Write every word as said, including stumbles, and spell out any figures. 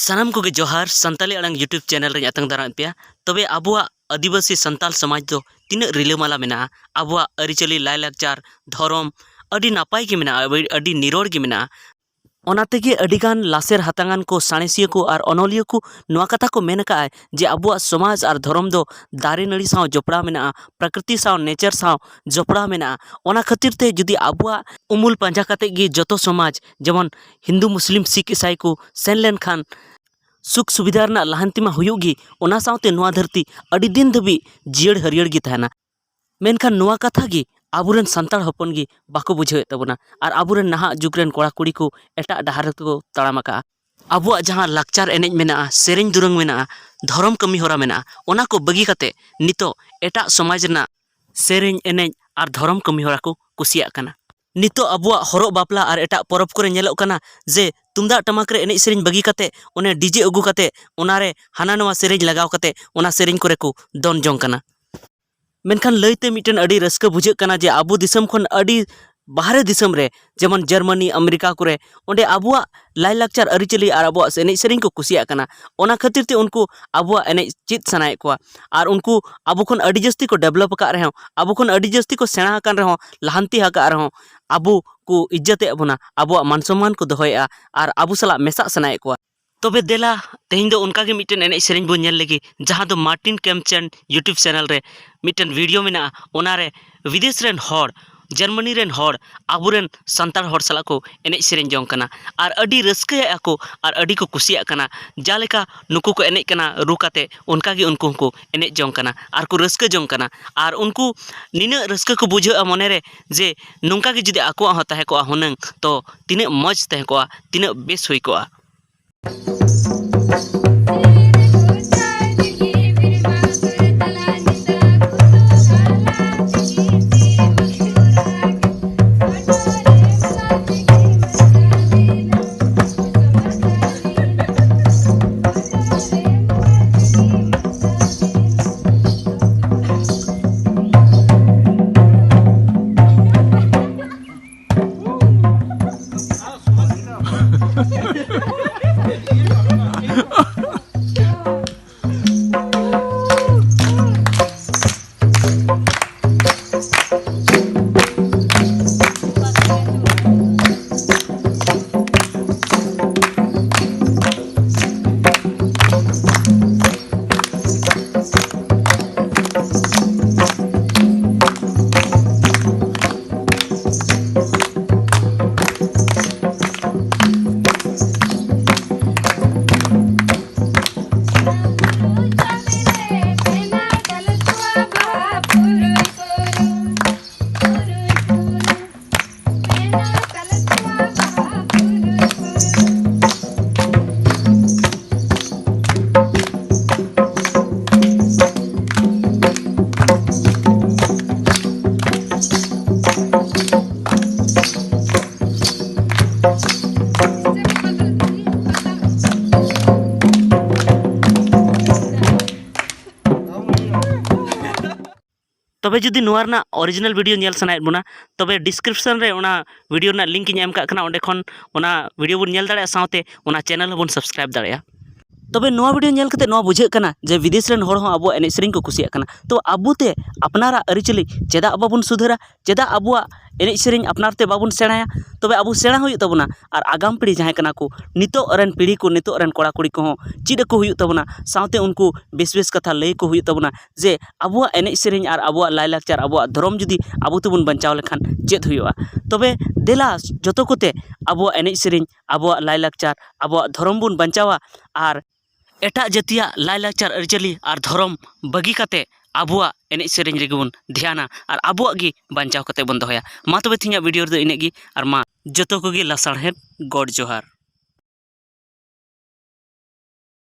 ᱥᱟᱱᱟᱢ ᱠᱚᱜᱮ ᱡᱚᱦᱟᱨ, ᱥᱟᱱᱛᱟᱞᱤ ᱟᱲᱟᱝ YouTube ᱪᱮᱱᱮᱞ ᱨᱮᱧ ᱟᱛᱟᱝ ᱫᱟᱨᱟᱢᱮᱫ ᱯᱮᱭᱟ᱾ ᱛᱚᱵᱮ ᱟᱵᱚᱣᱟᱜ ᱟᱹᱫᱤᱵᱟᱹᱥᱤ ᱥᱟᱱᱛᱟᱞ ᱥᱚᱢᱟᱡᱽ ᱫᱚ ᱛᱤᱱᱟᱹᱜ ᱨᱤᱞᱟᱹᱢᱟᱞᱟ ᱢᱮᱱᱟᱜᱼᱟ, ᱟᱵᱚᱣᱟᱜ ᱟᱹᱨᱤᱪᱟᱹᱞᱤ, ᱞᱟᱭᱼᱞᱟᱠᱪᱟᱨ, ᱫᱷᱚᱨᱚᱢ ᱟᱹᱰᱤ ᱱᱟᱯᱟᱭ ᱜᱮ ᱢᱮᱱᱟᱜᱼᱟ, ᱟᱹᱰᱤ, ᱟᱹᱰᱤ ᱱᱤᱨᱚᱲ ᱜᱮ ᱢᱮᱱᱟᱜᱼᱟ᱾ ᱚᱱᱟ ᱛᱮᱜᱮ ᱟᱹᱰᱤᱜᱟᱱ ᱞᱟᱥᱮᱨ ᱦᱟᱛᱟᱝᱟᱱ ᱠᱚ, ᱥᱟᱬᱮᱥᱤᱭᱟᱹ ᱠᱚ ᱟᱨ ᱚᱱᱚᱞᱤᱭᱟᱹ ᱠᱚ ᱱᱚᱣᱟ ᱠᱟᱛᱷᱟ ᱠᱚ ᱢᱮᱱ ᱟᱠᱟᱫᱼᱟ ᱡᱮ ᱟᱵᱚᱣᱟᱜ ᱥᱚᱢᱟᱡᱽ ᱟᱨ ᱫᱷᱚᱨᱚᱢ ᱫᱚ ᱫᱟᱨᱮ ᱱᱟᱹᱲᱤ ᱥᱟᱶ ᱡᱚᱯᱲᱟᱣ ᱢᱮᱱᱟᱜᱼᱟ, ᱯᱨᱟᱠᱨᱤᱛᱤ ᱥᱟᱶ, ᱱᱮᱪᱟᱨ ᱥᱟᱶ ᱡᱚᱯᱲᱟᱣ ᱢᱮᱱᱟᱜᱼᱟ᱾ ᱚᱱᱟ ᱠᱷᱟᱹᱛᱤᱨ ᱛᱮ ᱡᱩᱫᱤ ᱟᱵᱚᱣᱟᱜ ᱩᱢᱩᱞ ᱯᱟᱸᱡᱟ ᱠᱟᱛᱮ ᱜᱮ ᱡᱚᱛᱚ ᱥᱚᱢᱟᱡᱽ, ᱡᱮᱢᱚᱱ ᱦᱤᱱᱫᱩ, ᱢᱩᱥᱞᱤᱢ, ᱥᱤᱠᱷ, ᱤᱥᱟᱭ ᱠᱚ ᱥᱮᱱ ᱞᱮᱱᱠᱷᱟᱱ ᱥᱩᱠ ᱥᱩᱵᱤᱫᱷᱟ ᱨᱮᱱᱟᱜ ᱞᱟᱦᱟᱱᱛᱤ ᱢᱟ ᱦᱩᱭᱩᱜ ᱜᱮ, ᱚᱱᱟ ᱥᱟᱶᱛᱮ ᱱᱚᱣᱟ ᱫᱷᱟᱹᱨᱛᱤ ᱟᱹᱰᱤ ᱫᱤᱱ ᱫᱷᱟᱹᱵᱤᱡ ᱡᱤᱭᱟᱹᱲ ᱦᱟᱹᱨᱭᱟᱹᱲ ᱜᱮ ᱛᱟᱦᱮᱱᱟ᱾ ᱢᱮᱱᱠᱷᱟᱱ ᱱᱚᱣᱟ ᱠᱟᱛᱷᱟ ᱜᱮ ᱟᱵᱚᱨᱮᱱ ᱥᱟᱱᱛᱟᱲ ᱦᱚᱯᱚᱱ ᱜᱮ ᱵᱟᱠᱚ ᱵᱩᱡᱷᱟᱹᱣᱮᱫ ᱛᱟᱵᱚᱱᱟ᱾ ᱟᱨ ᱟᱵᱚᱨᱮᱱ ᱱᱟᱦᱟᱜ ᱡᱩᱜᱽ ᱨᱮᱱ ᱠᱚᱲᱟ ᱠᱩᱲᱤ ᱠᱚ ᱮᱴᱟᱜ ᱰᱟᱦᱟᱨ ᱨᱮᱠᱚ ᱛᱟᱲᱟᱢ ᱟᱠᱟᱫᱼᱟ᱾ ᱟᱵᱚᱣᱟᱜ ᱡᱟᱦᱟᱸ ᱞᱟᱠᱪᱟᱨ ᱮᱱᱮᱡ ᱢᱮᱱᱟᱜᱼᱟ, ᱥᱮᱨᱮᱧ ᱫᱩᱨᱟᱹᱝ ᱢᱮᱱᱟᱜᱼᱟ, ᱫᱷᱚᱨᱚᱢ ᱠᱟᱹᱢᱤ ᱦᱚᱨᱟ ᱢᱮᱱᱟᱜᱼᱟ, ᱚᱱᱟ ᱠᱚ ᱵᱟᱹᱜᱤ ᱠᱟᱛᱮ ᱱᱤᱛᱚᱜ ᱮᱴᱟᱜ ᱥᱚᱢᱟᱡᱽ ᱨᱮᱱᱟᱜ ᱥᱮᱨᱮᱧ, ᱮᱱᱮᱡ ᱟᱨ ᱫᱷᱚᱨᱚᱢ ᱠᱟᱹᱢᱤ ᱦᱚᱨᱟ ᱠᱚ ᱠᱩᱥᱤᱭᱟᱜ ᱠᱟᱱᱟ᱾ ᱱᱤᱛᱚᱜ ᱟᱵᱚᱣᱟᱜ ᱦᱚᱨᱚᱜ ᱵᱟᱯᱞᱟ ᱟᱨ ᱮᱴᱟᱜ ᱯᱚᱨᱚᱵᱽ ᱠᱚᱨᱮ ᱧᱮᱞᱚᱜ ᱠᱟᱱᱟ ᱡᱮ ᱛᱩᱢᱫᱟᱜ ᱴᱟᱢᱟᱠ ᱨᱮ ᱮᱱᱮᱡ ᱥᱮᱨᱮᱧ ᱵᱟᱹᱜᱤ ᱠᱟᱛᱮ ᱚᱱᱮ ᱰᱤᱡᱮ ᱟᱹᱜᱩ ᱠᱟᱛᱮ ᱚᱱᱟᱨᱮ ᱦᱟᱱᱟ ᱱᱟᱣᱟ ᱥᱮᱨᱮᱧ ᱞᱟᱜᱟᱣ ᱠᱟᱛᱮ ᱚᱱᱟ ᱥᱮᱨᱮᱧ ᱠᱚᱨᱮ ᱠᱚ ᱫᱚᱱ ᱡᱚᱝ ᱠᱟᱱᱟ᱾ ᱢᱮᱱᱠᱷᱟᱱ ᱞᱟᱹᱭᱛᱮ ᱢᱤᱫᱴᱮᱱ ᱟᱹᱰᱤ ᱨᱟᱹᱥᱠᱟᱹ ᱵᱩᱡᱷᱟᱹᱜ ᱠᱟᱱᱟ ᱡᱮ ᱟᱵᱚ ᱫᱤᱥᱚᱢ ᱠᱷᱚᱱ ᱟᱹᱰᱤ ᱵᱟᱦᱨᱮ ᱫᱤᱥᱚᱢ ᱨᱮ, ᱡᱮᱢᱚᱱ ᱡᱟᱨᱢᱟᱱᱤ, ᱟᱢᱮᱨᱤᱠᱟ ᱠᱚᱨᱮ, ᱚᱸᱰᱮ ᱟᱵᱚᱣᱟᱜ ᱞᱟᱭᱼᱞᱟᱠᱪᱟᱨ, ᱟᱹᱨᱤᱪᱟᱹᱞᱤ ᱟᱨ ᱟᱵᱚᱣᱟᱜ ᱮᱱᱮᱡ ᱥᱮᱨᱮᱧ ᱠᱚ ᱠᱩᱥᱤᱭᱟᱜ ᱠᱟᱱᱟ᱾ ᱚᱱᱟ ᱠᱷᱟᱹᱛᱤᱨ ᱛᱮ ᱩᱱᱠᱩ ᱟᱵᱚᱣᱟᱜ ᱮᱱᱮᱡ ᱪᱮᱫ ᱥᱟᱱᱟᱭᱮᱫ ᱠᱚᱣᱟ᱾ ᱟᱨ ᱩᱱᱠᱩ ᱟᱵᱚ ᱠᱷᱚᱱ ᱟᱹᱰᱤ ᱡᱟᱹᱥᱛᱤ ᱠᱚ ᱰᱮᱵᱷᱞᱚᱯ ᱟᱠᱟᱫ ᱨᱮᱦᱚᱸ, ᱟᱵᱚ ᱠᱷᱚᱱ ᱟᱹᱰᱤ ᱡᱟᱹᱥᱛᱤ ᱠᱚ ᱥᱮᱬᱟ ᱟᱠᱟᱱ ᱨᱮᱦᱚᱸ, ᱞᱟᱦᱟᱱᱛᱤ ᱟᱠᱟᱫ ᱨᱮᱦᱚᱸ, ᱟᱵᱚ ᱠᱚ ᱤᱡᱽᱡᱚᱛᱮᱫ ᱵᱚᱱᱟ, ᱟᱵᱚᱣᱟᱜ ᱢᱟᱱ ᱥᱚᱱᱢᱟᱱ ᱠᱚ ᱫᱚᱦᱚᱭᱮᱫᱼᱟ ᱟᱨ ᱟᱵᱚ ᱥᱟᱞᱟᱜ ᱢᱮᱥᱟᱜ ᱥᱟᱱᱟᱭᱮᱫ ᱠᱚᱣᱟ᱾ ᱛᱚᱵᱮ ᱫᱮᱞᱟ, ᱛᱮᱦᱮᱧ ᱫᱚ ᱚᱱᱠᱟ ᱜᱮ ᱢᱤᱫᱴᱮᱱ ᱮᱱᱮᱡ ᱥᱮᱨᱮᱧ ᱵᱚᱱ ᱧᱮᱞ ᱞᱮᱜᱮ, ᱡᱟᱦᱟᱸ ᱫᱚ ᱢᱟᱨᱴᱤᱱ ᱠᱮᱢᱯᱪᱮᱱ YouTube ᱪᱮᱱᱮᱞ ᱨᱮ ᱢᱤᱫᱴᱮᱱ ᱵᱷᱤᱰᱤᱭᱳ ᱢᱮᱱᱟᱜᱼᱟ᱾ ᱚᱱᱟᱨᱮ ᱵᱤᱫᱮᱥ ᱨᱮᱱ ᱦᱚᱲ, ᱡᱟᱨᱢᱟᱱᱤ ᱨᱮᱱ ᱦᱚᱲ ᱟᱵᱚᱨᱮᱱ ᱥᱟᱱᱛᱟᱲ ᱦᱚᱲ ᱥᱟᱞᱟᱜ ᱠᱚ ᱮᱱᱮᱡ ᱥᱮᱨᱮᱧ ᱡᱚᱝ ᱠᱟᱱᱟ ᱟᱨ ᱟᱹᱰᱤ ᱨᱟᱹᱥᱠᱟᱹᱭᱮᱫᱼᱟ ᱠᱚ ᱟᱨ ᱟᱹᱰᱤ ᱠᱚ ᱠᱩᱥᱤᱭᱟᱜ ᱠᱟᱱᱟ᱾ ᱡᱟ ᱞᱮᱠᱟ ᱱᱩᱠᱩ ᱠᱚ ᱮᱱᱮᱡ ᱠᱟᱱᱟ ᱨᱩ ᱠᱟᱛᱮ, ᱚᱱᱠᱟ ᱜᱮ ᱩᱱᱠᱩ ᱦᱚᱸᱠᱚ ᱮᱱᱮᱡ ᱡᱚᱝ ᱠᱟᱱᱟ ᱟᱨ ᱠᱚ ᱨᱟᱹᱥᱠᱟᱹ ᱡᱚᱝ ᱠᱟᱱᱟ᱾ ᱟᱨ ᱩᱱᱠᱩ ᱱᱤᱱᱟᱹᱜ ᱨᱟᱹᱥᱠᱟᱹ ᱠᱚ ᱵᱩᱡᱷᱟᱹᱣᱮᱫᱼᱟ ᱢᱚᱱᱮᱨᱮ ᱡᱮ ᱱᱚᱝᱠᱟ ᱜᱮ ᱡᱩᱫᱤ ᱟᱠᱚᱣᱟᱜ ᱦᱚᱸ ᱛᱟᱦᱮᱸ ᱠᱚᱜᱼᱟ ᱦᱩᱱᱟᱹᱝ, ᱛᱚ ᱛᱤᱱᱟᱹᱜ ᱢᱚᱡᱽ ᱛᱟᱦᱮᱸ ᱠᱚᱜᱼᱟ, ᱛᱤᱱᱟᱹᱜ ᱵᱮᱥ ᱦᱩᱭ ᱠᱚᱜᱼᱟ᱾ ᱛᱚᱵᱮ ᱡᱩᱫᱤ ᱱᱚᱣᱟ ᱨᱮᱱᱟᱜ original video ᱧᱮᱞ ᱥᱟᱱᱟᱭᱮᱫ ᱵᱚᱱᱟ, ᱛᱚᱵᱮ description ᱨᱮ ᱚᱱᱟ video ᱨᱮᱱᱟᱜ link ᱤᱧ ᱮᱢ ᱠᱟᱜ ᱠᱟᱱᱟ, ᱚᱸᱰᱮ ᱠᱷᱚᱱ ᱚᱱᱟ video ᱵᱚᱱ ᱧᱮᱞ ᱫᱟᱲᱮᱭᱟᱜᱼᱟ, ᱥᱟᱶᱛᱮ ᱚᱱᱟ channel ᱦᱚᱸᱵᱚᱱ subscribe ᱫᱟᱲᱮᱭᱟᱜᱼᱟ᱾ ᱛᱚᱵᱮ ᱱᱚᱣᱟ video ᱧᱮᱞ ᱠᱟᱛᱮ ᱱᱚᱣᱟ ᱵᱩᱡᱷᱟᱹᱜ ᱠᱟᱱᱟ ᱡᱮ ᱵᱤᱫᱮᱥ ᱨᱮᱱ ᱦᱚᱲ ᱦᱚᱸ ᱟᱵᱚᱣᱟᱜ ᱮᱱᱮᱡ ᱥᱮᱨᱮᱧ ᱠᱚ ᱠᱩᱥᱤᱭᱟᱜ ᱠᱟᱱᱟ᱾ ᱛᱚ ᱟᱵᱚ ᱛᱮ ᱟᱯᱱᱟᱨᱟᱜ ᱟᱹᱨᱤᱪᱟᱹᱞᱤ ᱪᱮᱫᱟᱜ ᱵᱟᱵᱚᱱ ᱥᱩᱫᱷᱟᱹᱨᱟ? ᱪᱮᱫᱟᱜ ᱟᱵᱚᱣᱟᱜ ᱮᱱᱮᱡ ᱥᱮᱨᱮᱧ ᱟᱯᱱᱟᱨ ᱛᱮ ᱵᱟᱵᱚᱱ ᱥᱮᱬᱟᱭᱟ? ᱛᱚᱵᱮ ᱟᱵᱚ ᱥᱮᱬᱟ ᱦᱩᱭᱩᱜ ᱛᱟᱵᱚᱱᱟ, ᱟᱨ ᱟᱜᱟᱢ ᱯᱤᱲᱦᱤ ᱡᱟᱦᱟᱸᱭ ᱠᱟᱱᱟ ᱠᱚ, ᱱᱤᱛᱚᱜ ᱨᱮᱱ ᱯᱤᱲᱦᱤ ᱠᱚ, ᱱᱤᱛᱚᱜ ᱨᱮᱱ ᱠᱚᱲᱟ ᱠᱩᱲᱤ ᱠᱚᱦᱚᱸ ᱪᱮᱫ ᱟᱠᱚ ᱦᱩᱭᱩᱜ ᱛᱟᱵᱚᱱᱟ, ᱥᱟᱶᱛᱮ ᱩᱱᱠᱩ ᱵᱮᱥ ᱵᱮᱥ ᱠᱟᱛᱷᱟ ᱞᱟᱹᱭ ᱟᱠᱚ ᱦᱩᱭᱩᱜ ᱛᱟᱵᱚᱱᱟ ᱡᱮ ᱟᱵᱚᱣᱟᱜ ᱮᱱᱮᱡ ᱥᱮᱨᱮᱧ ᱟᱨ ᱟᱵᱚᱣᱟᱜ ᱞᱟᱭᱼᱞᱟᱠᱪᱟᱨ, ᱟᱵᱚᱣᱟᱜ ᱫᱷᱚᱨᱚᱢ ᱡᱩᱫᱤ ᱟᱵᱚ ᱛᱮᱵᱚᱱ ᱵᱟᱧᱪᱟᱣ ᱞᱮᱠᱷᱟᱱ ᱪᱮᱫ ᱦᱩᱭᱩᱜᱼᱟ? ᱛᱚᱵᱮ ᱫᱮᱞᱟ ᱡᱚᱛᱚ ᱠᱚᱛᱮ ᱟᱵᱚᱣᱟᱜ ᱮᱱᱮᱡ ᱥᱮᱨᱮᱧ, ᱟᱵᱚᱣᱟᱜ ᱞᱟᱭᱼᱞᱟᱠᱪᱟᱨ, ᱟᱵᱚᱣᱟᱜ ᱫᱷᱚᱨᱚᱢ ᱵᱚᱱ ᱵᱟᱧᱪᱟᱣᱟ, ᱟᱨ ᱮᱴᱟᱜ ᱡᱟᱹᱛᱤᱭᱟᱜ ᱞᱟᱭᱼᱞᱟᱠᱪᱟᱨ, ᱟᱹᱨᱤᱪᱟᱹᱞᱤ ᱟᱨ ᱫᱷᱚᱨᱚᱢ ᱵᱟᱹᱜᱤ ᱠᱟᱛᱮ ᱟᱵᱚᱣᱟᱜ ᱮᱱᱮᱡ ᱥᱮᱨᱮᱧ ᱨᱮᱜᱮ ᱵᱚᱱ ᱫᱷᱮᱭᱟᱱᱟ ᱟᱨ ᱟᱵᱚᱣᱟᱜ ᱜᱮ ᱵᱟᱧᱪᱟᱣ ᱠᱟᱛᱮ ᱵᱚᱱ ᱫᱚᱦᱚᱭᱟ᱾ ᱢᱟ ᱛᱚᱵᱮ ᱛᱮᱦᱮᱧᱟᱜ video ᱨᱮᱫᱚ ᱤᱱᱟᱹᱜ ᱜᱮ, ᱟᱨ ᱢᱟ ᱡᱚᱛᱚ ᱠᱚᱜᱮ ᱞᱟᱥᱟᱲᱦᱮᱫ ᱜᱚᱰ ᱡᱚᱦᱟᱨ᱾